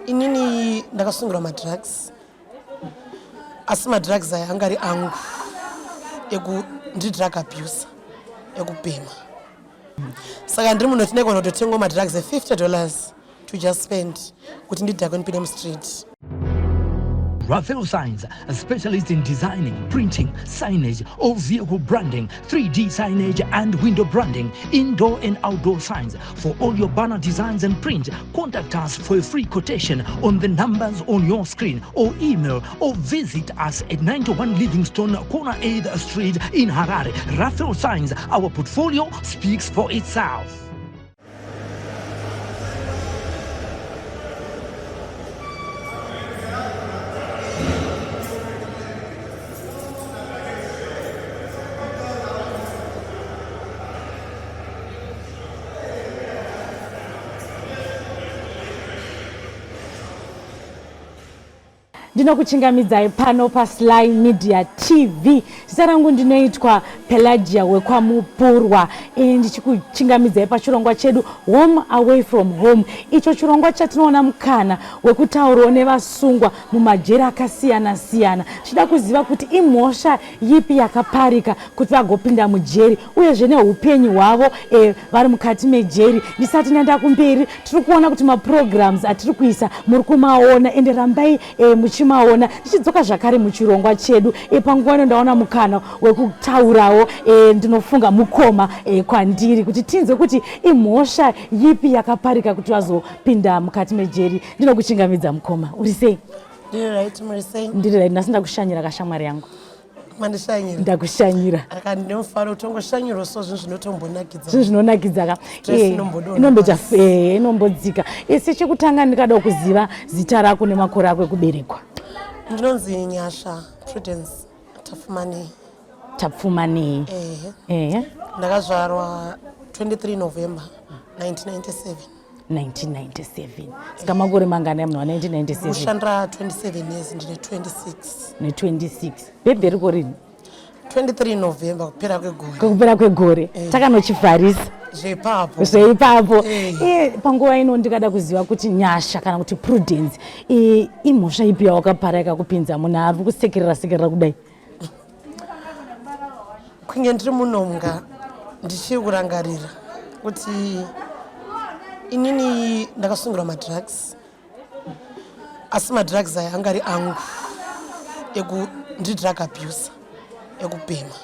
Inini ndakasungirwa madrugs, asi madrugs aya anga ari angu eku ndiri drug abuser ekubhema. Saka ndiri munhu tinegona kutotengwa madrugs e50 dollars to just spend kuti ndidhakwe ndipinde mustreet. Raphael Signs, a specialist in designing, printing, signage, all vehicle branding, 3D signage and window branding, indoor and outdoor signs. For all your banner designs and print, contact us for a free quotation on the numbers on your screen or email or visit us at 91 Livingstone, corner 8th Street in Harare. Raphael Signs, our portfolio speaks for itself. Ndinokuchingamidzai pano paSly Media TV. Zita rangu ndinoitwa Pelagia wekwaMupurwa. Ndichikuchingamidzai pachirongwa chedu Home Away From Home, icho chirongwa chatinoona mukana wekutaurawo nevasungwa mumajeri akasiyana siyana, tichida kuziva kuti imhosva yipi yakaparika kuti vagopinda mujeri, uyezve neupenyu hwavo vari mukati mejeri. Ndisati ndaenda kumberi, tiri kuona kuti maprograms atiri kuisa muri kumaona, ende rambai muchimaona. Ndichidzoka zvakare muchirongwa chedu, panguva ino ndaona mukana wekutaurawo ndinofunga mukoma kwandiri kuti tinzwe kuti imhosva yipi yakaparika kuti vazopinda mukati mejeri. Ndinokuchingamidza mukoma, uri sei? Ndiri right, muri sei? Ndiri right, nhasi ndakushanyira kashamwari yangu. Mandishanyira? Ndakushanyira. Aka ndine mufaro kutongoshanyirwa, so zvinhu zvinotombonakidza. Zvinhu zvinonakidza ka. Stress inombodonha pasi. Inombodzika. Isi chekutanga ndikada kuziva zita rako nemakore ako ekuberekwa. Ndinonzi Nyasha Prudence Tafumanei. Tapfumanei? Ehe. Ndakazvarwa 23 November 1997. 1997, saka makore mangani munhu wa1997? Kushandira 27 years, ndine 26. Ne26. Birthday riko rini? 23 November, kupera kwegore. Kwekupera kwegore. Takanochivharisa. Zveipapo. Zveipapo. Panguva ino ndikada kuziva kuti Nyasha kana kuti Prudence, imhosva ipi yawakapara yakakupinza munhu ari kusekerera sekerera kudai? Kunge ndiri munomga, ndichiri kurangarira kuti inini ndakasungirwa madrugs, asi madrugs aya anga ari angu eku ndiri drug abuser ekubhema,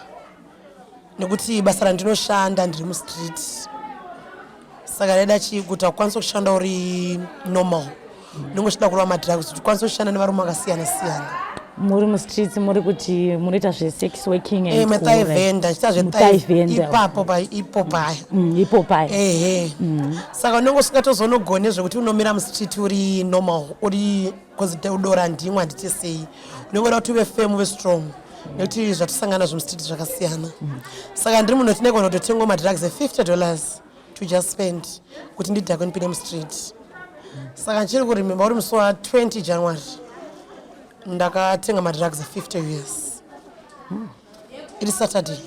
nekuti basa randinoshanda ndiri mustreet. Saka ndaida chii? Kuti akukwanisa kushanda uri normal, unenge uchida kurova madrugs kuti ukwanise kushanda nevarume vakasiyana siyana. Muri mustreets, muri kuti munoita zvesex working and Muthigh vendor, chiita. Muthigh vendor. Ipapo pa ipo paya. Ipo paya. Ehe, saka unenge usingatozonogone zvekuti unomira mustreet uri normal, uri because udora ndimwe handiti sei, unenge uda kuti uve firm, uve strong, nekuti zvatisangana zvemustreet zvakasiyana. Saka ndiri munhu tinegona kutotengwa madrugs e50 dollars to just spend kuti ndidhakwe ndipinde mustreet. Saka ndichiri kuremember uri musi wa20 January ndakatenga madrugs e50 US, iri Saturday.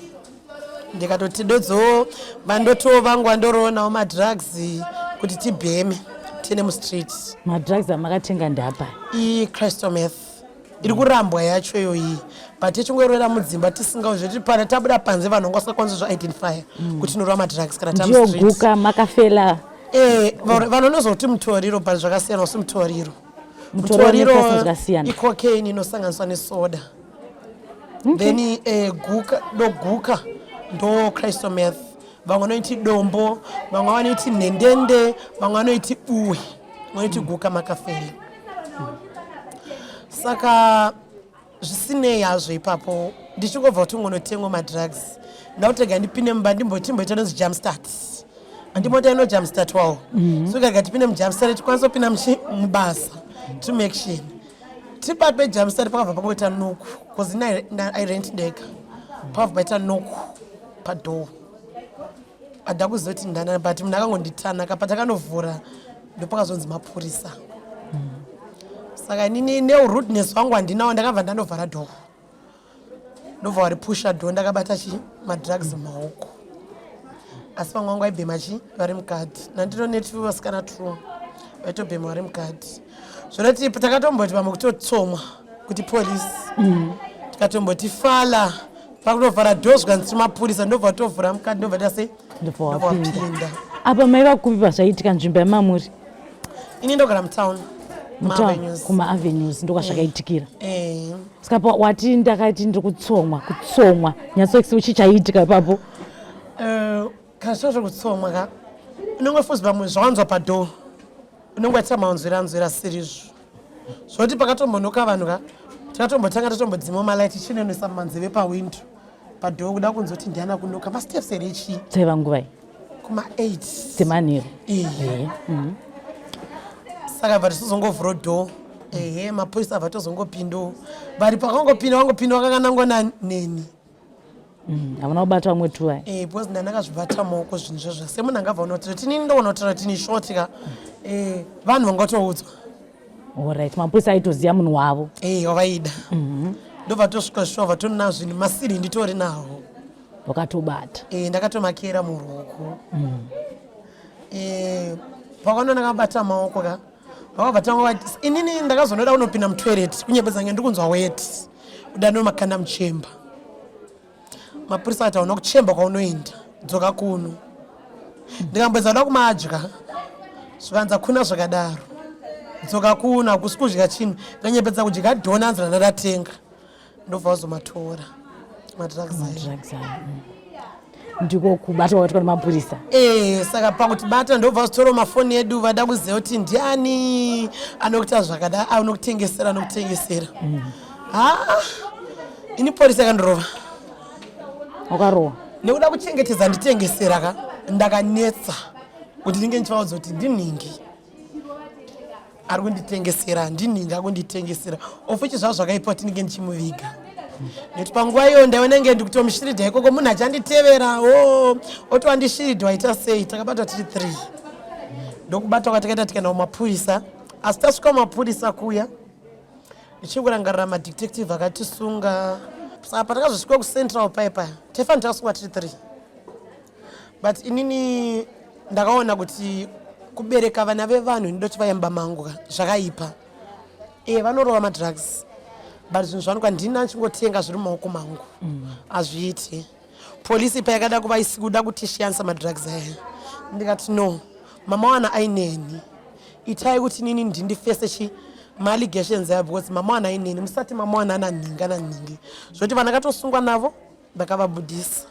Ndikatoti dodzo vandotiwo vangu vandoroonawo madrugs kuti tibheme tiende mustreet. Madrugs amakatenga ndapa? Icrystal meth iri kurambwa yacho iyoyi, but tichingorora mudzimba tisingauzveti pana tabuda panze, vanhu vanga vasingakwanisi zvoidentifya kuti tinorova madrugs kana Ndiyo. Tamustreet. Guka makafela. Vanhu vanozoti mutoriro, but zvakasiyana, usi mutoriro. Mutoriro necrystal zvakasiyana. Icocaine inosanganiswa nesoda. Then guka, doguka ndo crystal meth. Vamwe vanoiti dombo, vamwe vanoiti nhendende, vamwe vanoiti buwe, vanoiti guka makafela. Saka zvisinei hazvo ipapo, ndichingobva kuti ungonotengwa madrugs, ndakutega ndipinde mumba ndimbotimboita inonzi jumpstart. Handimota ino jumpstart wawo, so kaga tipinde mujumpstart tikwanisa kupinda mubasa to make sure tiri pati pejumpstart. Pakabva pangoita knock, because I rent ndega. Pakabva paita knock padoor, hada kuzoti ndanani, but munhu akangonditana. Patakanovhura ndopakazonzi mapurisa. Saka inini neurudeness hwangu handinawo, ndakabva ndanovhara door, ndobva waripusha door, ndakabata chi madrugs mumaoko, asi vamwe vangu vaibhema chi vari mukati. Nandino netu vasikana two. Vaitobhema vari mukati. Zvorati takatomboti vamwe kutotsomwa kuti polisi. Tikatomboti fala pakutovhara dhoo zvikanzi tiri mapurisa, ndobva tovhura mukati, ndobva tasei, ndobva ndobva wapinda. Wapinda. Apa maiva kupi pazvaitika, nzvimbo yamamuri? Ini ndogara mutown. Mutown, Maavenues. Kumaavenues ndokwazvakaitikira? Eh. Saka wati ndakati ndiri kutsomwa, kutsomwa nyatsokuti chichaitika ipapo? Kana zviro zvekutsomwa ka, unenge fuzi pamwe zvawanzwa padhoo, unenge waita maunzwira anzwira sirizvo. Zvoti pakatombonoka vanhu ka, takatombotanga tatombodzima malaiti, chinenoisa mumanzeve pawindo padhoo, kuda kunzwa kuti ndiana kunoka, masteps here, chii. Dzaiva nguvai? Kuma-8. Dzemanheru? Iye. Saka bva tisozongovhura dhoo, ehe, mapurisa abva tozongopindawo. Vari pakangopinda, vangopinda vakakanangwa neni. Havana kubata vamwe tu vai? Eh, because ndandakazvibata maoko zvinhu zvozvo semunhu angabva unotaura tinini, ndogonotaura tini short ka. Vanhu vangatoudzwa. Alright, mapurisa aitoziva munhu wavo. Eh, wavaida. Ndobva tosvika shuwa, vatonina zvinhu, masiri nditori nawo. Wakatobata? Eh, ndakatomakera muruoko. Pakaona ndakabata maoko ka, vakabva tanga vati inini ndakazonoda kunopinda mutoilet, kunyepedza nge ndiri kunzwa weti, kuda ndomakanda muchemba. Mapurisa ati, "Hauna kuchemba kwaunoenda, dzoka kuno." Ndikambwedza kuda kumadya, zvikanzi, "Hakuna zvakadaro, dzoka kuno, hakusi kudya chinhu." Ndikanyepedza kudya dhona, anzi randadatenga. Ndobva vazomatora madrugs aya. Madrugs aya. Ndiko kubatwa kwaitwa nemapurisa? Eh, saka pakuti bata, ndobva vazotora mafoni edu, vada kuziva kuti ndiani anokuita zvakada, anokutengesera, anokutengesera. Ha, ini polisi yakandorova. Wakarohwa? Nekuda kuchengetedza nditengesera ka, ndakanetsa kuti ndinge ndichivaudza kuti ndinhingi ari kunditengesera, ndinhingi akunditengesera, ofuchi zvavo zvakaipa kuti ndinge ndichimuviga, nekuti panguva iyo ndaiona nge ndikutomushiridha ikoko, munhu achanditevera o oti wandishiridha, waita sei. Takabatwa tiri three, ndokubatwa kwatakaita, tikaenda kumapurisa. Asi tasvika kumapurisa kuya, ndichikurangarira madetective akatisunga. Saka patakazosvika kuCentral paipa, taifanira takasungwa tiri three, but inini ndakaona kuti kubereka vana vevanhu ndinoti vayamba mangu ka, zvakaipa. E, vanorova madrugs, but zvinhu zvanuka ndini ndichingotenga zviri mumaoko mangu, hazviiti. Polisi payakada kuvaisi kuda kutishiyanisa madrugs aya, ndikati, "No, mama wana aineni, itai kuti nini ndindifese chi maallegations aya, because mama wana aineni, musati mama wana ana nhingi ana nhingi." Zvoti vanhu akatosungwa navo ndakavabudisa.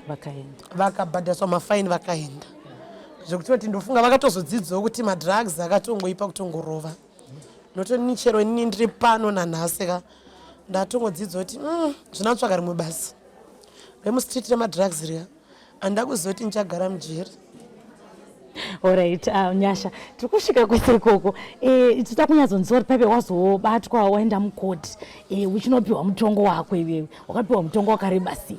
Vakaenda? Vakabhadhariswa mafaini, vakaenda. Zvekuti kuti ndofunga vakatozodzidzawo kuti madrugs akatongoipa kutongorova. Notoni chero inini ndiri pano nanhasi ka, ndatongodzidza kuti zvinotsvaka rimwe basa remustreet remadrugs riya, handida kuziva kuti ndichagara mujeri. Alright, Nyasha, tiri kusvika kwese ikoko. Tinoda kunyatsonzwa kuti paipe wazobatwa, waenda mukoti, uchinopiwa mutongo wako iwewe, wakapiwa mutongo wakareba sei?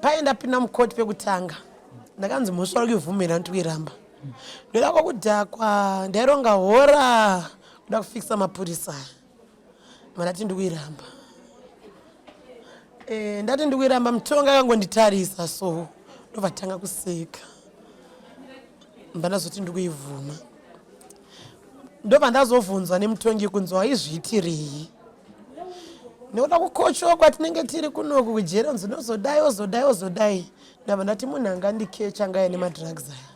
Paye ndapinda mukoti pekutanga, ndakanzi mhosva uri kuibvumira, ndiri kuiramba. Ndoda kwakudhakwa, ndaironga hora kuda kufikisa mapurisa aya, mandati ndikuiramba. Ndati ndikuiramba, mutongi akangonditarisa so, ndobva tanga kuseka. Mba ndazoti ndikuibvuma, ndobva ndazobvunzwa nemutongi kunzi, "Waizviitirei?" Nekuda kukochwa kwatinenge tiri kunoku kujeri, nzi unozodai, ozodai, ozodai. Ndabva ndati munhu angandikecha angaya nemadrugs aya,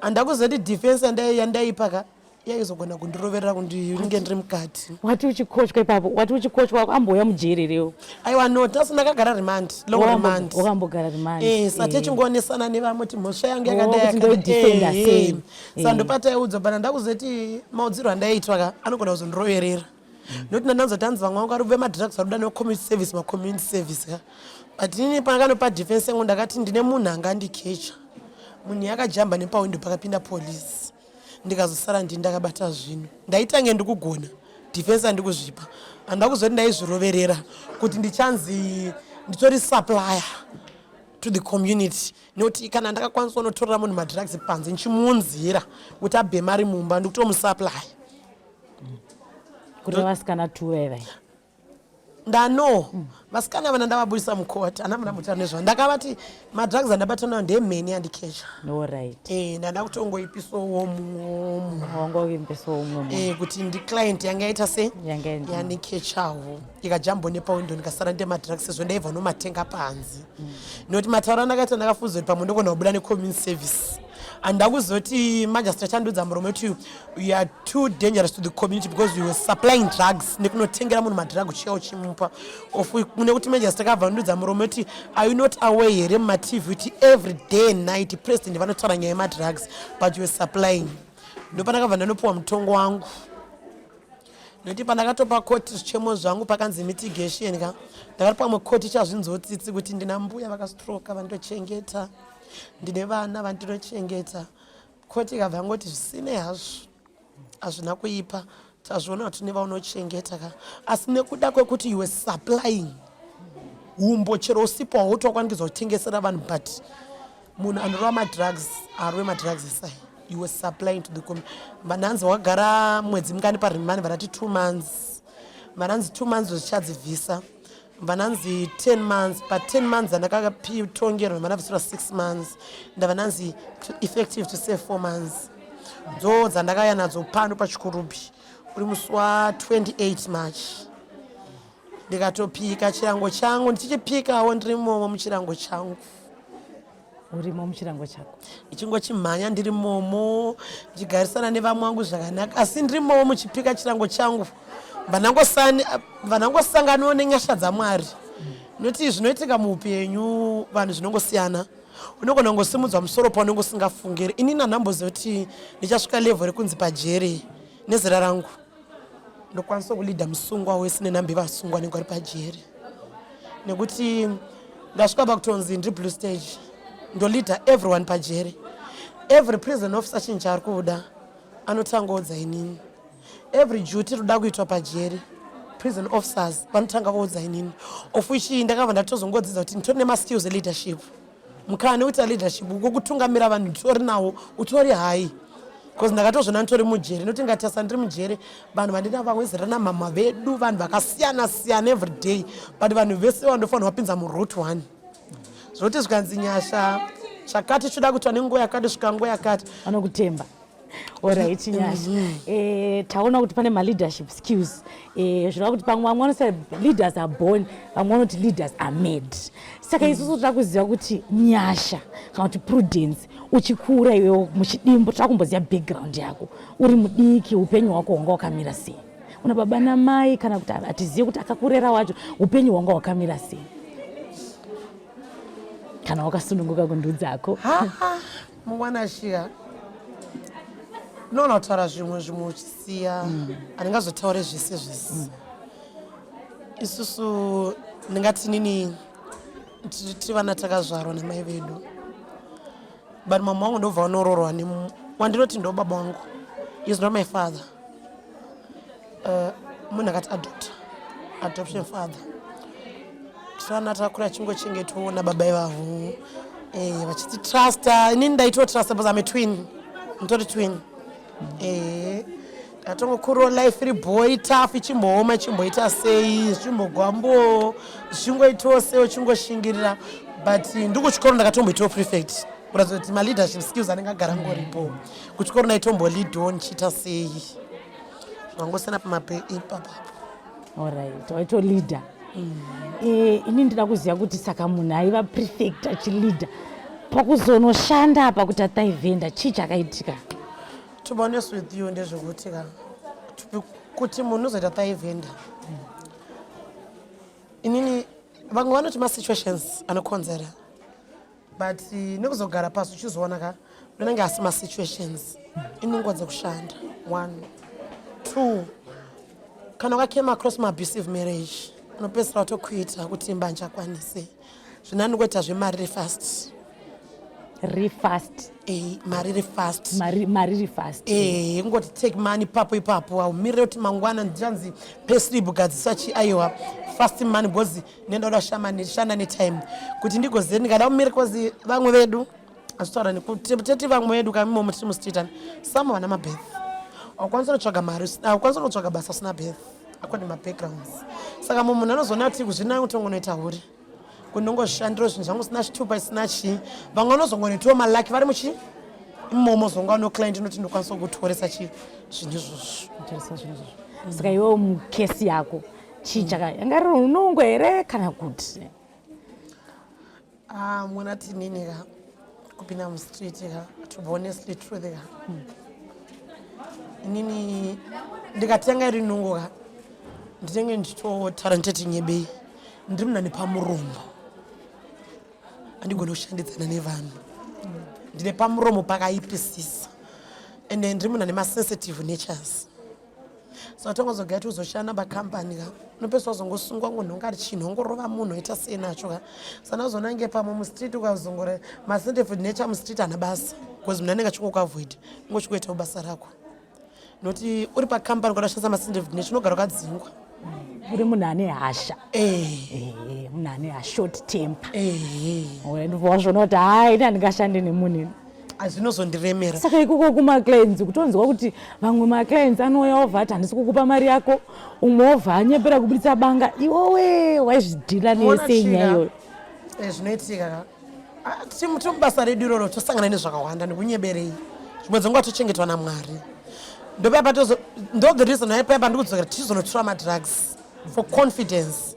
handakuzoti defense yandaipa ka yaizogona kundiroverera kundinge ndiri mukati. Wati uchikochwa ipapo, wati uchikochwa ambouya mujeri rewo? Aiwa, no, tasi ndakagara remand, long remand. Wakambogara remand? Eh, sa techingoonesana nevamwe kuti mhosva yangu Oh, yakadai. kuti ndoidefenda sei. Sa ndopataiudzwa pana ndakuzoti maudzirwo andaiitwa ka anogona kuzondiroverera, nokuti ndandanzwa tanzi vamwe vangu vari vemadrugs vari kuda necommunity service, macommunity service ka. But inini pakanopa defense yangu, ndakati ndine munhu angandikecha, munhu yakajamba nepawindo pakapinda polisi, ndikazosara ndini ndakabata zvinhu. Ndaitange ndikugona defense andikuzvipa, handida kuzoti ndaizviroverera kuti ndichanzi nditori supplier to the community, nekuti kana ndakakwanisa kunotorera munhu madrugs panze ndichimuunzira kuti abhe mari mumba, ndikutomusupply. Kuti vasikana two vaivai? Ndano vasikana vana ndavabudisa mukoti, hana muna mutaura nezvavo. Ndakavati madrugs andabata nayo ndemheni yandikecha. Alright. Ndada kutongoipisowo mumwe. Wanga uimbisawo umwe munhu. Kuti ndiclient yanga yaita sei? Yanga Yanikechawo, ikajambo nepawindo, ndikasara ndemadrugs sezvo ndaibva nomatenga panze, nokuti matauro andakaita ndakafunza kuti pamwe ndogona kubuda necommunity service. Handakuzoti magistrate andiudza muromo kuti you are too dangerous to the community because you were supplying drugs, nekunotengera munhu madrug uchiya uchimupa of nekuti magistrate akabva andiudza muromo kuti are you not aware here mumatv kuti every day and night president vanotaura nyaya yemadrugs, but you were supplying. Ndopandakabva ndanopiwa mutongo wangu, nokuti pandakatopa koti zvichemo zvangu pakanzi mitigation ka, ndakati pamwe koti chazvinzotsitsi kuti ndina mbuya vakastroka vandochengeta, ndine vana vandinochengeta. Koti ikabva yangoti zvisine hazvo, hazvina kuipa, tazviona kuti nevaunochengeta ka, asi nekuda kwekuti you were supplying, umbo chero usipo hauti wakwanikidza kutengesera vanhu, but munhu anorova madrugs arove madrugs esai, you were supplying to the community. Vanhanzi wagara mwedzi mingani paremand? Vanati 2 months. Vananzi 2 months zvichadzibvisa. Vananzi 10 months. Pa10 months andakatongerwa, vanabvisirwa 6 months. Ndavananzi effective to save 4 months, dzo dzandakauya nadzo pano paChikurubi uri musi wa28 March. Ndikatopika chirango changu, ndichichipikawo ndiri momo muchirango changu. Urimo muchirango chako. Ndichingochimhanya ndiri momo, ndichigarisana nevamwe vangu zvakanaka, asi ndiri momo muchipika chirango changu. Vanangosanganawo nenyasha dzaMwari, noti zvinoitika muupenyu vanhu zvinongosiyana. Unogona kungosimudzwa musoro paunenge usingafungiri. Inini handamboziva kuti ndichasvika level rekunzi pajeri nezera rangu ndokwanisa kuleada musungwa wese nenhambi yevasungwa vanenge vari pajeri, nekuti ndasvika pakutonzi ndiri blue stage, ndoleada everyone pajeri. Every prison officer, chinhu chaari kuda anotangoudza inini. Every duty rinoda kuitwa pajeri, prison officers vanotanga voudza inini, of which ndakabva ndatozongodzidza kuti nditori nemaskills eleadership. Mukana nekuita leadership kwokutungamira vanhu nditori nawo, utori hai, because ndakatozvona nditori mujeri, nokuti ngatasa ndiri mujeri, vanhu vandina vamwe zera namama vedu, vanhu vakasiyana siyana every day, but vanhu vese vandofanira vapinza muroute one, zvoti zvikanzi Nyasha chakati choda kuitwa nenguva yakati, svika nguva yakati. Vanokutemba. Alright, Nyasha. Taona kuti pane maleadership skills. Zvireva kuti pamwe vamwe vanoti leaders are born, vamwe vanoti leaders are made. Saka isusu toda kuziva kuti Nyasha kana kuti Prudence, uchikura iwewo, muchidimbu toda kumboziva background yako. Uri mudiki, upenyu hwako hwanga hwakamira sei? Una baba namai, kana kuti hatizive kuti akakurera wacho, upenyu hwanga hwakamira sei, kana wakasununguka kundudzako? Mungwana shiya unoona kutaura zvimwe zvimwe uchisiya, handingazotaure zvese zvese. Isusu ndingati nini tiri vana takazvarwa namai vedu, but mama wangu ndobva vanororwa wandinoti ndo baba wangu is not my father. Munhu akati adopta, adoption father. Tiri takura chingochengetwawo nababa ivavo, vachititrusta. Inini ndaitotrusta because I'm a twin, nditori twin. Ndatongokurawo life iri boy, tough, ichimbooma, ichimboita sei, zvichimbogwambo, zvichingoitawo sei, uchingoshingirira. But ndikuchikoro ndakatomboitawo prefect, kuratidza kuti maleadership skills anenge agara ngoripo. Kuchikoro ndaitomboleadawo, ndichiita sei, zvangosiyana pamape ipapapo. Alright, waitoleader. Ini ndida kuziva kuti saka munhu aiva prefect achileader, pakuzonoshanda apa kuti ataivhenda, chii chakaitika? To be honest with you, ndezvekuti ka kuti munhu uzoita taivhenda, inini vamwe vanoti masituations anokonzera, but nekuzogara pasi uchizoona ka, unenge asi masituations, inungo dzekushanda, one, two. Kana wakacame across maabusive marriage, unopedzisira watokuita kuti imba njakwanise zvinani kuita zvemari refast. Refast. Mari refast. Mari refast. Kungoti take money ipapo ipapo, haumirire kuti mangwana ndichanzi payslip gadzisa chi. Aiwa, fast money, because nendoda shanda netime kuti ndigozive ndikada kumira, because vamwe vedu azvitaura nekuti teti vamwe vedu kamimomo tiri mustreet, some vana mabirth, haukwanisi kunotsvaga mari, haukwanisi kunotsvaga basa usina birth. According mabackgrounds. Saka mumwe munhu anozoona kuti kuzvinaya kutongonoita hure, kunongozvishandiro zvinhu zvangu sina chitupa, isina chii. Vamwe vanozongonoitawo malaki vari muchi imomo, zonga no client inoti ndokwanisa kutoresa chi zvinhu izvozvo. Kutoresa zvinhu izvozvo. Saka iwewo mukesi yako chii chaka yanga riri unongo here kana kuti? Ah, mwana tinini ka kupinda mustreet ka, to be honestly truth ka, inini ndikatanga iri nungo ka, ndinenge ndichitotaura nditeti nyebei. Ndiri munhu ane pamuromo, handigoni kushandidzana nevanhu. Ndine pamuromo pakaipisisa, ende ndiri munhu ane masensitive natures. So tongozogaya kuti uzoshanda pakambani ka, unopesa wazongosungwa ngonhonga ari chinhu, ongorova munhu, oita sei nacho ka. Sana uzonange pamwe mustreet ukazongora masensitive nature mustreet hana basa, because munhu anenge achingokuavoid, ungochikuitawo basa rako. Nokuti uri pakambani ukada kushandisa masensitive nature, unogara wakadzingwa. Uri munhu ane hasha? Eh. Munhu ane short temper. Ndobva wazviona kuti hai, ini handingashande nemunhu ini. Zvinozondiremera. Saka ikoko kumaclients, kutonzwa kuti vamwe maclients anouya obva ati handisi kukupa mari yako, umwe obva anyepera kubudisa banga, iwowe waizvidhila nesei nyaya iyoyo? Zvinoitika ka. Ah, tiri mubasa redu iroro tosangana nezvakawanda, nekunyeberei zvimwe dzenguva tochengetwa naMwari. Ndopaya tozo, ndo the reason why paya pandikudzokera tichizonotora madrugs for confidence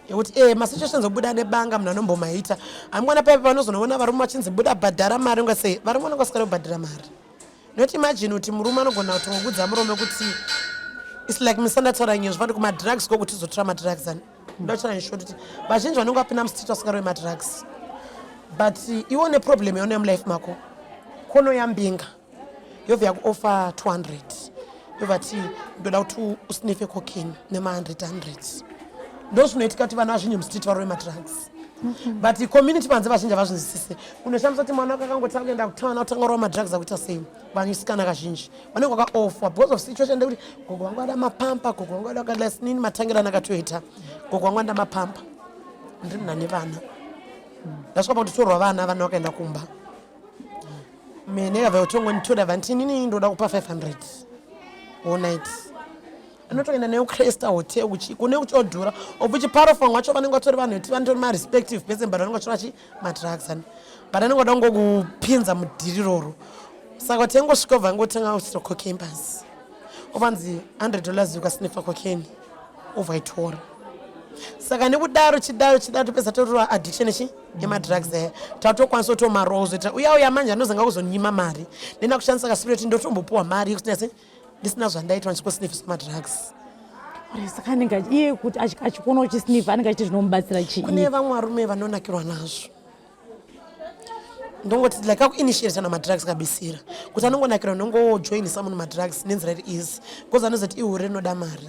yekuti masituations obuda nebanga munhu anombomaita. Hamwana paya panozonoona varume vachinzi buda, bhadhara mari, ungasei varume vanonga vasikada kubhadhara mari. Not imagine kuti murume anogona kutongokudza murume kuti it's like misandataura nyaya zvifani kumadrugs ko kuti tizotora madrugs ani. Ndotaura in short kuti vazhinji vanonge vapinda mustreet vasingarovi madrugs, but iwe une problem yauna mulife mako, kono yambinga yobva yakuoffer 200, yobva ti ndoda kuti usnife cocaine nema100 100. Ndo zvinoitika kuti vanhu vazhinji mustreet varove madrugs, but community panze vazhinji havazvinzwisise. Unoshamisa kuti mwana wako akangotanga kuenda kutaona kutanga kurova madrugs akuita sei. Vanisikana kazhinji vanenge vakaofwa because of situation ndekuti gogo vangu vada mapampa, gogo vangu vada wakadai. Sinini matangiro anakatoita gogo vangu vanoda mapampa. Ndiri munhu ane vana, ndasvika pakuti vana, vana vakaenda kumba, mene yabva kutongonditora vanti inini ndoda kupa 500 all night. Anotoenda neCresta Hotel kuchi kune kuchodhura, of which part of vamwe vacho vanenge vatori vanhu veti vanotori marespective person, but vanenge vachitora chi madrugs ani, but anenge vada kungokupinza mudhiri iroro. Saka tengosvika ubva ngotenga uchito cocaine pasi, ovanzi $100 ukasnifa cocaine, obva itora. Saka nekudaro chidaro chidaro topedza totora addiction chi yemadrugs aya, tatokwanisa kutomarowa kuzoita uya uya manje anozanga kuzonyima mari ndenda kushandisa kaspirit, ndotombopuwa mari yekusina se ndisina zvandaitwa ndichingosnifisa madrugs. Ore, saka anenge iye kuti achikuona uchisnifa anenge achiti zvinomubatsira chii? Kune vamwe varume vanonakirwa nazvo. Ndongoti like akuinitiate namadrugs kabisira kuti anongonakirwa, nongojoinisa munhu madrugs nenzira iri easy, because anozoti ihure rinoda mari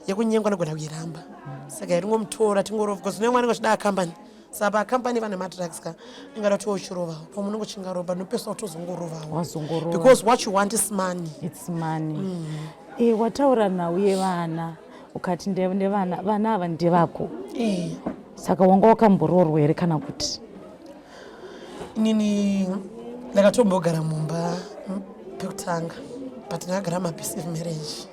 yekunyengwa, anogona kuiramba. Saka iringomutora tingorova, because kune vamwe vanenge vachida akambani. Saka paakambani vane madrugs ka, ingada kuti uchirovawo pamwe unenge uchingaroba, nopesa kutozongorovawo. Wazongorova. Because what you want is money. It's money. Wataura nhau yevana, ukati ndevana, vana ava ndevako. Saka wanga wakamboroorwa here kana kuti? Inini ndakatombogara mumba pekutanga, but ndakagara maabusive marriage,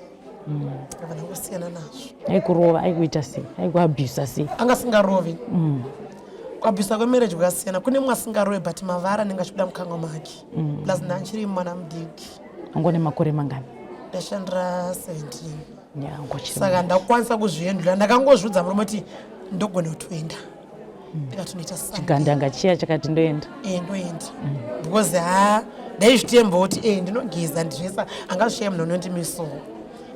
ndakabva ndangosiyana nazvo. Aikurova, aikuita sei, aikuabhusa sei? Anga asingarovi. Kuabhusa kwemarriage kwakasiyana. Kune mumwe asingarovi, but mavara anenge achibuda mukanwa make. Plus ndanchiri mwana mudiki. Wanga une makore mangani? Ndashandira 17. Ya, ngochiri. Saka ndakwanisa kuzviendura. Ndakangozviudza murume kuti ndogona kutoenda, ndikatonoita. Chigandanga chiya chakati ndoenda. Ndoenda, because ha, ndaizvitemba kuti ndinogeza ndizvesa angazvishaye munhu unondimiso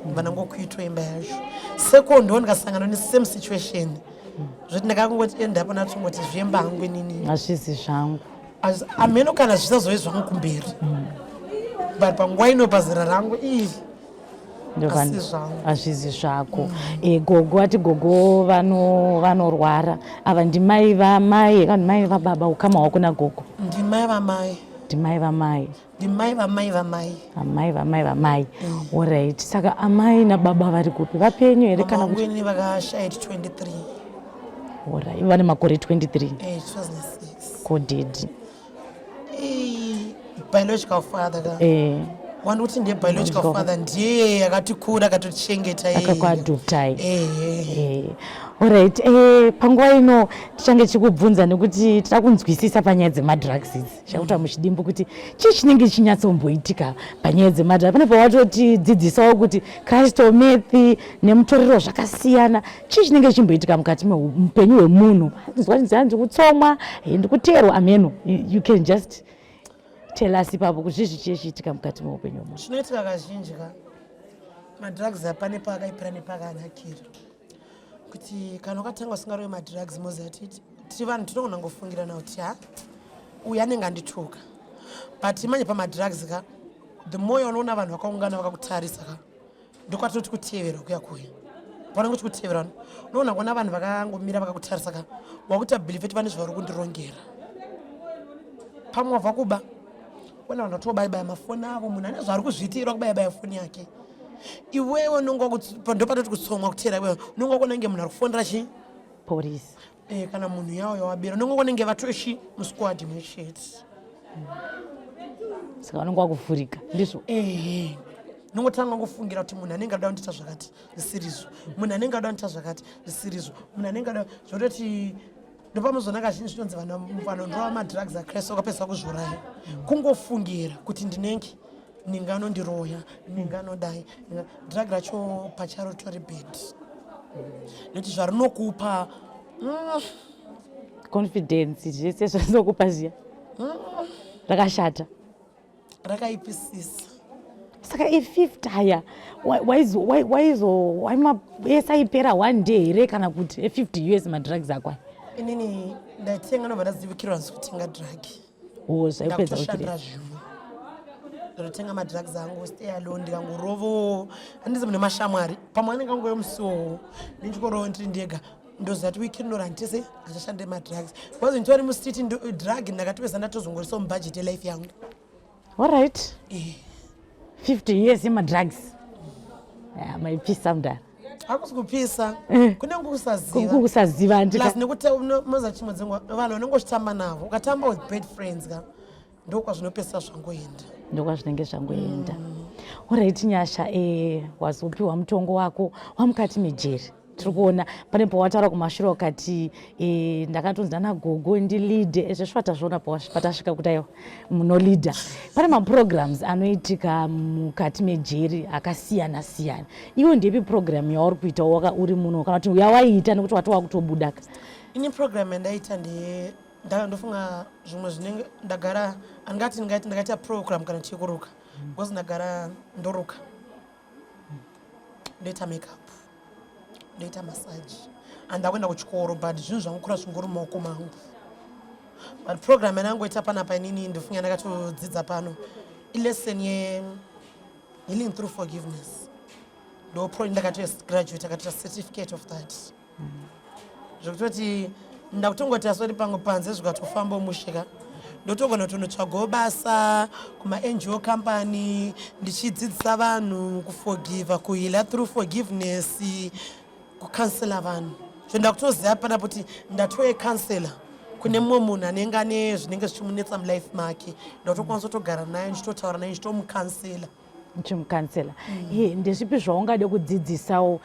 ndibva ndangokuitwa imba yacho. Second ndo ndikasangana nesame situation, zvoti ndakangoti endapo natongoti zvemba hangu inini. Hazvizi zvangu. Ameno kana zvisazove zvangu kumberi, but panguva ino pazera rangu ii, asi zvangu. Hazvizi zvako. Gogo ati gogo vanorwara ava ndimai vamai kana ndimai vababa? Ukama hwako nagogo? Ndimai vamai. Ndimai vamai. Ndimai vamai vamai. Amai vamai vamai. Alright, saka amai nababa vari kupi? Vapenyu here kana kuti? Mama vakashaya 23. Alright, vane makore 23? 2006. Ko daddy? Biological father ka? Eh. Wandikuti ndiye biological father, ndiye akatikura, akatotichengeta. Akakuadoptai. Alright, panguva ino tichange tichikubvunza nekuti tida kunzwisisa panyaya dzemadrugs idzi. Chakuta muchidimbu kuti chii chinenge chinyatsomboitika panyaya dzemadrugs. Pane pawatotidzidzisawo kuti crystal meth nemutoriro zvakasiyana. Chii chinenge chichimboitika mukati meupenyu hwemunhu? Nzwa nzi ndikutsomwa, ndikuteerwa, ameno. You can just tell us ipapo kuti zvii zvichiye chiitika mukati meupenyu hwemunhu. Chinoitika kazhinji ka, madrugs apane paakaipira nepakanakira, kuti kana ukatanga usingarovi madrugs, moziva titi tiri vanhu tinogona kungofungirana kuti ha, uyu anenge andituka. But manje pamadrugs ka, the more unoona vanhu vakaungana vakakutarisa ka, ndokwatoti kuteverwa kuya kuya. Panenge uchikuteverwa, unoona kuona vanhu vakangomira vakakutarisa ka, wakuita believe kuti vane zvavari kundirongera. Pamwe wabva kuba, ona vanhu vatobayabaya mafoni avo, munhu ane zvaari kuzviitira kubayabaya foni yake. Iwewe unonga ndopatoti kutsomwa, kuteera. Iwewe unonga wakuona kunge munhu ari kufonera chii? Polisi. Kana munhu yawo yawabira, unonga kunenge vatoshi musquad imwe chete. Saka vanonge wakuvhurika, ndizvo? Ehe, nongotanga ngofungira kuti munhu anenge ada kundiita zvakati zvisirizvo, munhu anenge ada kundiita zvakati zvisirizvo, munhu anenge ada zvototi. Ndopamuzoona kazhinji zvinonzi vanhu vanondorova madrugs akrest vakapedzisa kuzviuraya, kungofungira kuti ndinenge ninge anondiroya, ninge anodai. Drug racho pacharo ritori bad nekuti zvarinokupa Confidence, zvese zvazinokupa zviya rakashata. Rakaipisisa. Saka e50 aya waizo ese aipera one day here, kana kuti e50 US madrugs akwa? Inini ndaitenga, ndobva ndazivikirwa nzi kutenga drug. O, zvaipedza. Ndakutoshandira zvimwe, ndototenga madrugs angu, stay alone, ndikangorovo. Handizi mune mashamwari, pamwe anenge angoyo musiwowo ndichikorovo ndiri ndega. Ndoziva kuti wiki rino randitese achashande madrugs, because nditori mustreet, drug ndakatopesa, ndatozongorisawo mubudget yelife yangu. Alright, 50 years yemadrugs. Yeah, maipisa mudara. Hakusi kupisa, kunenge kusaziva. Kusaziva. Plus nekuti moza chimwe dzimwe vanhu vanenge uchitamba navo, ukatamba with bad friends ka, ndokwazvinopesa zvangoenda. Ndokwazvinenge zvangoenda. Alright, Nyasha, wazopiwa mutongo wako wamukati mejeri. Tiri kuona pane pawataura kumashure wakati ndakatonzi nanagogo ndileade. Ezvesvo tazviona patasvika kuti aiwa, munoleada. Pane maprograms anoitika mukati mejeri akasiyana siyana. Iwe ndepi program yauri kuita waka uri muno, kana kuti yawaiita, nekuti wati wakutobuda ka? Ini program yandaita ndeye ndofunga zvimwe zvinenge ndagara, andingati ndingaiti ndakaita program kana chekuruka, because ndagara ndoruka, ndoita makeup, ndoita massage. Handakuenda kuchikoro, but zvinhu zvangokura zvingori mumaoko mangu. But program yandangoita panapa inini, ndofunga ndakatodzidza pano ilesson yehealing through forgiveness. Ndo pro ndakatograduate, akatoita certificate of that, zvekutoti ndakutongoti asori pamwe panze zvikatofamba mushika, ndotogona kutonotsvagawo basa kumaNGO company, ndichidzidzisa vanhu kuforgiva, kuheala through forgiveness, kucounsela vanhu. So ndakutoziva panapo kuti ndatove counsellor kune mumwe munhu anenge ane zvinenge zvichimunetsa mulife make. Ndatokwanisa kutogara naye, ndichitotaura naye, ndichitomucounsela. Chimucounsela. Ndezvipi zvaungade kudzidzisawo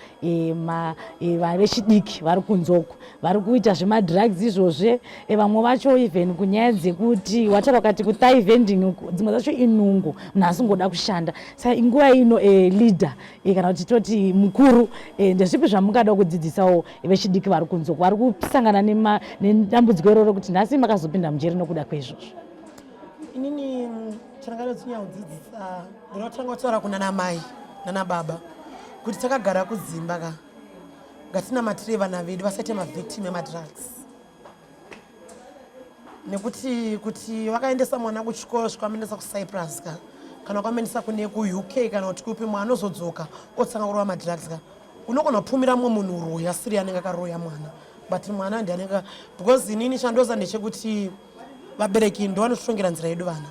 vechidiki vari kunze uku, vari kuita zvemadrugs izvozve? Vamwe vacho even kunyaya dzekuti wataura ukati kuthai vending uku, dzimwe dzacho inungo, munhu asingoda kushanda. Saka inguva ino, leader, kana kuti toti mukuru, ndezvipi zvamungada kudzidzisawo vechidiki vari kunze uku, vari kusangana nedambudziko iroro, kuti nhasi makazopinda mujeri nokuda kweizvozvo? Inini chandakada kudzidzisa, ndinotanga kutaura kuna namai nana baba kuti takagara kudzimba ka, ngatinamatirei vana vedu vasaite mavictim emadrugs, nekuti kuti vakaendesa mwana kuchikoro, svikamuendesa kuCyprus ka, kana ukamuendesa kune kuUK kana kuti kupi, mwana ozodzoka otanga kurova madrugs ka, unogona kupumira mumwe munhu uroyi asiri anenge akaroya mwana, but mwana ndi anenge. Because inini chandoza ndechekuti vabereki ndo vanotitongera nzira yedu vana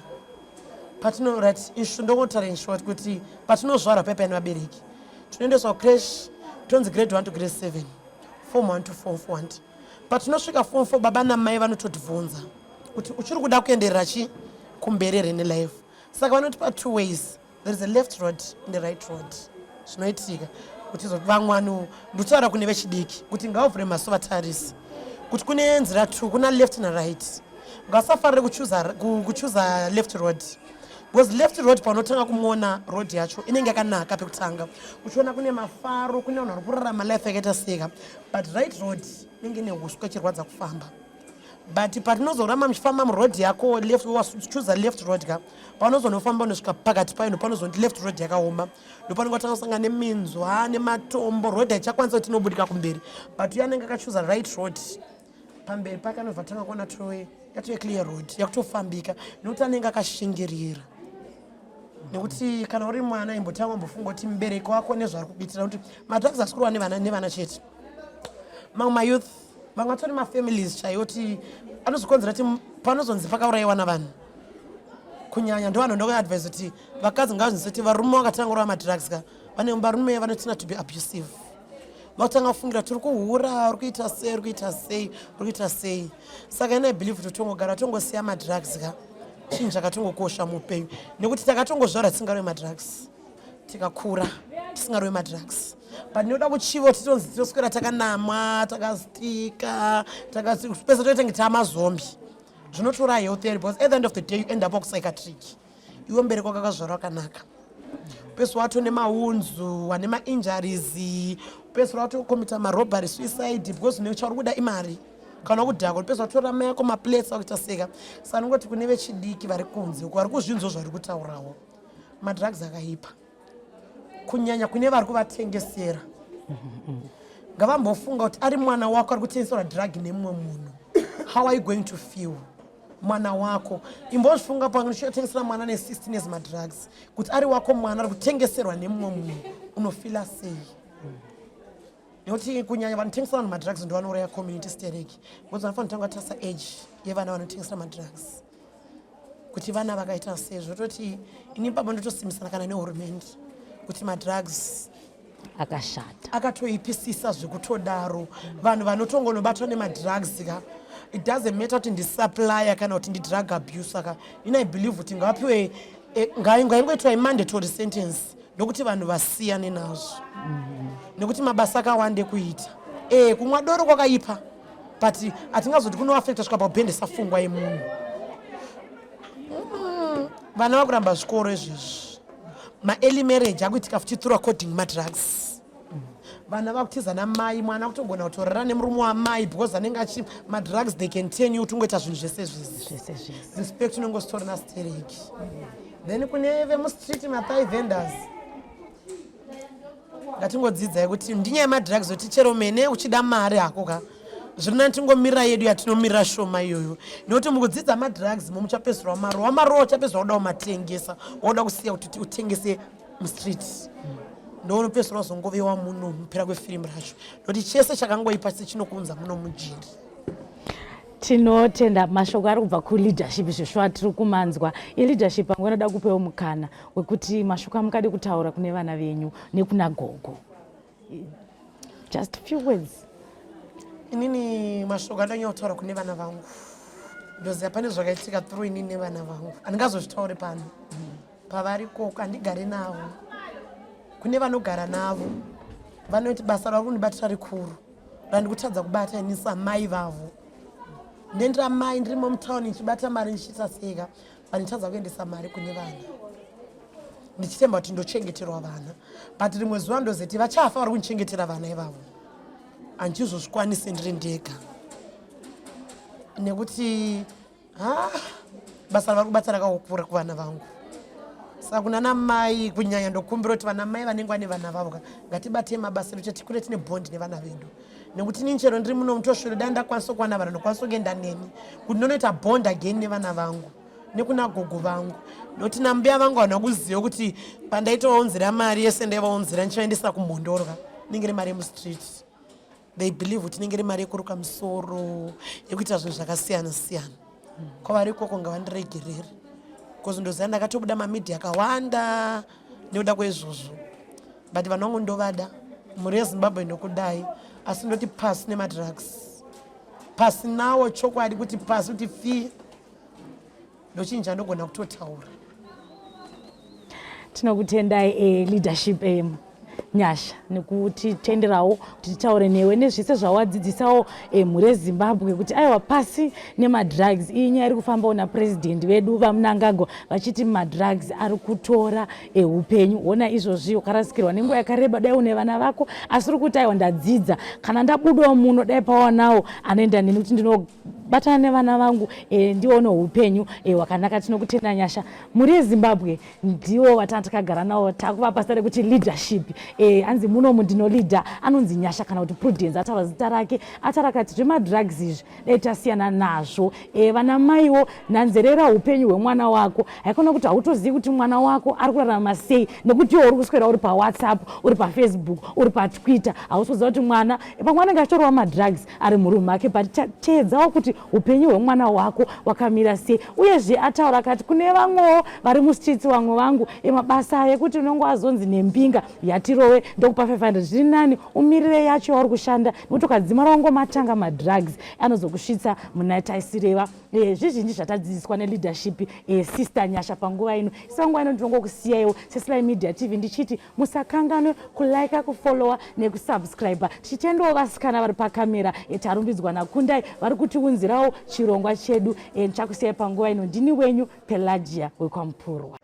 patino, right? Ndongotaura in short kuti patinozvarwa paipai nevabereki, tinoendeswa kucreche, tonzi grade 1 to grade 7, form 1 to form 4. Patinosvika form 4, baba namai vanototibvunza kuti uchiri kuda kuenderera chi kumberi here nelife. Saka vanotipa two ways. There is a left road and a right road. Zvinoitika kuti vamwe vanhu, ndikutaura kune vechidiki kuti ngavavhure maso vatarise kuti kune nzira two, kuna left naright. Ngasafarire kuchuza left road, because left road paunotanga kumuona road yacho inenge yakanaka pekutanga, uchiona kune mafaro, kune vanhu vari kurarama life yakaita seka. But right road inenge ine uswa, ichirwadza kufamba. But patinozoramba muchifamba muroad yako left, wachuza left road ka, paunozonofamba unosvika pakati payo, ndopanozonti left road yakaoma, ndopanonge watanga kusangana neminzwa nematombo. Road haichakwanisa kuti inobudika kumberi. But uyo anenge akachuza right road, pamberi pake anobva tanga kuona toe yatove clear road, yakutofambika, nekuti anenge akashingirira. Nekuti kana uri mwana, imbotanga umbofunga kuti mubereki wako nezvaari kuitira, kuti madrugs asi kurova nevana chete. Mamwe mayouth, vamwe vatori mafamilies chaiwo, ti anozokonzera kuti panozonzi pakaurayiwa navanhu kunyanya ndo vanhu. Ndokuadvise kuti vakadzi ngavazvinzise kuti varume vakatanga kurova madrugs ka, vane varume vanotina to be abusive, vakutanga kufungira tiri kuhura, uri kuita sei, uri kuita sei, uri kuita sei. Saka ina believe kuti tongogara tongosiya madrugs ka, chinhu chakatongokosha muupenyu, nekuti takatongozvarwa tisingarovi madrugs, tikakura tisingarovi madrugs. But ndinoda kuchiva kuti tonzi toswera takanamwa, takastika, pese toitenge taamazombi. Zvinotora health yedu, because at the end of the day you end up kupsychiatric. Iwe mubereki wako akazvarwa akanaka, pesi wato nemaunzu, wane mainjuries, pesi watokomita marobbery, suicide, because chauri kuda imari kana kudhakwa, pesi watora mai ako maplates akuita seka. Saka nongoti kune vechidiki vari kunze uko vari kuzvinzwa zvari kutaurawo, madrugs akaipa, kunyanya kune vari kuvatengesera. Ngavambofunga kuti ari mwana wako ari kutengeserwa drug nemumwe munhu, how are you going to feel? Mwana wako, imbozvifunga, panotengesera mwana ne16 years madrugs, kuti ari wako mwana ari kutengeserwa nemumwe munhu, unofila sei? Nekuti kunyanya vanotengesera vanhu madrugs ndo vanouraya community stereki, because vanofanira kutanga vatarisa age yevana vanotengesera madrugs, kuti vana vakaita sei. Zvototi ini baba ndotosimbisana kana nehurumende kuti madrugs akashata. Akatoipisisa zvekutodaro. Vanhu vanotongonobatwa nemadrugs ka, it doesn't matter kuti ndisupplier kana kuti ndidrug abuser ka, ini I believe kuti ngavapiwe ngaingoitwa imandatory sentence, nokuti vanhu vasiyane nazvo, nekuti mabasa akawanda ekuita. Kumwa doro kwakaipa, but hatingazoti kunoafecta svika pakubhendesa pfungwa yemunhu. Vana vakuramba zvikoro izvezvi, maearly marriage akuitika futi through according madrugs. Vana vakutiza namai, mwana kutogona kutorara nemurume wamai because anenge achi madrugs, they can turn you kuti ungoita zvinhu zvese zvisi. Zvese zvese. Respect unenge usitori nastereki. Then kune vemustreet, mathai vendors, ngatingodzidzai kuti ndinyaya yemadrugs, kuti chero mene uchida mari hako ka, zviri nani tingomirira yedu yatinomirira shoma iyoyo, nekuti mukudzidza madrugs mo muchapedzisira wamarowa marowa, uchapedzisira wauda kumatengesa, wauda kusiya kuti utengese mustreet, ndounopedzisira wazongovewa muno mupera kwefirimu racho, nokuti chese chakangoipa sechinokuunza muno mujeri. Tinotenda mashoko ari kubva kuleadership. Zveshuwa tiri kumanzwa ileadership. Angu anoda kupewo mukana wekuti mashoko amukade kutaura kune vana venyu nekuna gogo, just few words. Inini mashoko andanyanya kutaura kune vana vangu, ndoziva pane zvakaitika through inini nevana vangu, handingazozvitauri pano pavari koko, handigari navo. Kune vanogara navo vanoti basa ravari kundibatira rikuru randikutadza kubata ini samai vavo. Ndendira mai ndirimo mutauni ndichibata mari, ndichiita seka, vanditadza kuendesa mari kune vana, ndichitemba kuti ndochengeterwa vana. But rimwe zuva ndozeti vachafa vari kundichengetera vana ivavo, handichizozvikwanisi ndiri ndega, nekuti ha, basa ravari kubata rakakura kuvana vangu. Saka kuna namai kunyanya, ndokumbira kuti vana mai vanenge vane vana vavo ka, ngatibatei mabasa edu, tikure tine bond nevana vedu, nekuti inini chero ndiri muno mutosvero, dai ndakwanisa kuwana vanhu ndokwanisa kuenda neni kuti ndonoita bond again nevana vangu nekuna gogo vangu, nokuti nambuya vangu havana kuziva kuti pandaitovaunzira mari yese ndaivaunzira ndichivaendesa kumhondoro ka, inenge iri mari yemustreet. They believe kuti inenge iri mari yekuruka musoro, yekuita zvinhu zvakasiyana siyana. Kwavari ikoko ngavandiregerere, because ndoziva ndakatobuda mamedia akawanda nekuda kweizvozvo. But vanhu vangu ndovada, mhuri yeZimbabwe ndokudai, asi ndoti pasi nemadrugs, pasi nawo, chokwadi kuti pasi kuti fi. Ndochinja ndogona kutotaura. Tinokutendai leadership Nyasha nekutitenderawo kuti titaure newe nezvese zvawadzidzisawo mhuri yeZimbabwe kuti aiwa, pasi nemadrugs. Iyi nyaya iri kufambawo napurezidendi vedu VaMnangagwa vachiti madrugs ari kutora upenyu. Hona izvozvi wakarasikirwa nenguva yakareba, dai une vana vako, asi uri kuti aiwa, ndadzidza, kana ndabudawo muno dai pawanawo anoenda neni kuti ndinobatana nevana vangu ndione upenyu hwakanaka. Tinokutenda, Nyasha. Mhuri yeZimbabwe, ndiwo vatanga takagara navo, takuvapa zita rekuti leadership. Anzi munomu ndinoleader, anonzi Nyasha kana kuti Prudence, ataura zita rake. Ataura akati zvemadrugs izvi dai tasiyana nazvo. Vana maiwo, nanzerera upenyu hwemwana wako. Haikona kuti hautozivi kuti mwana wako ari kurarama sei, nekuti iwe uri kuswera uri paWhatsApp, uri paFacebook, uri paTwitter. Hausi kuziva kuti mwana pamwe anenge achitorwa madrugs ari murumu make, but teedzawo kuti upenyu hwemwana wako wakamira sei. Uyezve ataura akati kune vamwewo vari mustreets, vamwe vangu, emabasa ekuti unonge wazonzi nembinga yatirove, ndokupa 500, zviri nani umirire yacho yauri kushanda, nekuti ukadzimara wangomatanga madrugs anozokusvitsa muna taisireva. Zvizhinji zvatadzidziswa neleadership sister Nyasha panguva ino. Isanguva ino ndinongokusiyaiwo seSly Media TV ndichiti musakanganwe kulika, kufollowa nekusubscribe. Tichitendawo vasikana vari pakamera, tarumbidzwa naKundai, vari kutiunzirawo chirongwa chedu. Ndichakusiyai panguva ino. Ndini wenyu Pelagia wekwaMupurwa.